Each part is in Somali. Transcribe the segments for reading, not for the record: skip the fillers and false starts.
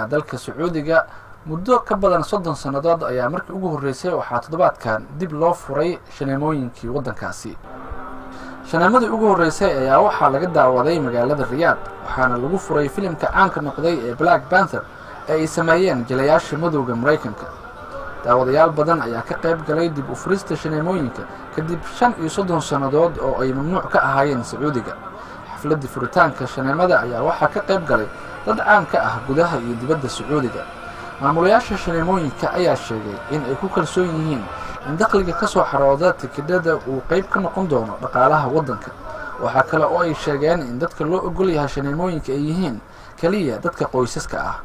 Dalka Sacuudiga muddo ka badan 30 sannadood ayaa markii ugu horreysay waxaa toddobaadkan dib loo furay shaneemooyinkii waddankaasi. Shaneemadii ugu horreysay ayaa waxaa laga daawaday magaalada Riyaad, waxaana lagu furay filimka caanka noqday ee Black Panther ee ay sameeyeen jilayaasha madowga Maraykanka. Daawadayaal badan ayaa ka qayb galay dib u furista shaneemooyinka kadib 35 sannadood oo ay mamnuuc ka ahaayeen Sacuudiga. Xafladdii furitaanka shaneemada ayaa waxaa ka qayb galay dad caan ka ah gudaha iyo dibadda Sacuudiga. Maamulayaasha shaneemooyinka ayaa sheegay in ay ku kalsoon yihiin in dakhliga ka soo xarooda tikidhada uu qayb ka noqon doono dhaqaalaha waddanka. Waxaa kale oo ay sheegeen in dadka loo ogol yahay shaneemooyinka ay yihiin keliya dadka qoysaska ah.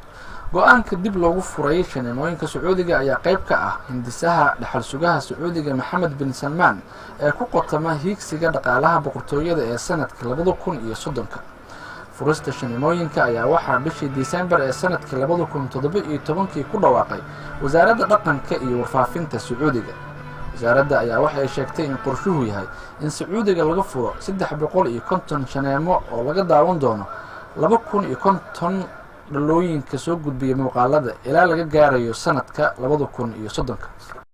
Go-aanka dib loogu furay shaneemooyinka Sacuudiga ayaa qayb ka ah hindisaha dhexal sugaha Sacuudiga Maxamed bin Salmaan ee ku qotama hiigsiga dhaqaalaha boqortooyada ee sanadka 2030-ka. Furista shaneemooyinka ayaa waxaa bishii Disembar ee sanadkii 2017-kii ku dhawaaqay Wasaaradda Dhaqanka iyo Warfaafinta Sacuudiga. Wasaaradda ayaa waxay sheegtay in qorshuhu yahay in Sacuudiga laga furo 350 shaneemo oo laga daawan doono 2050 dhalooyinka soo gudbiya muuqaalada ilaa laga gaarayo sanadka 2030-ka.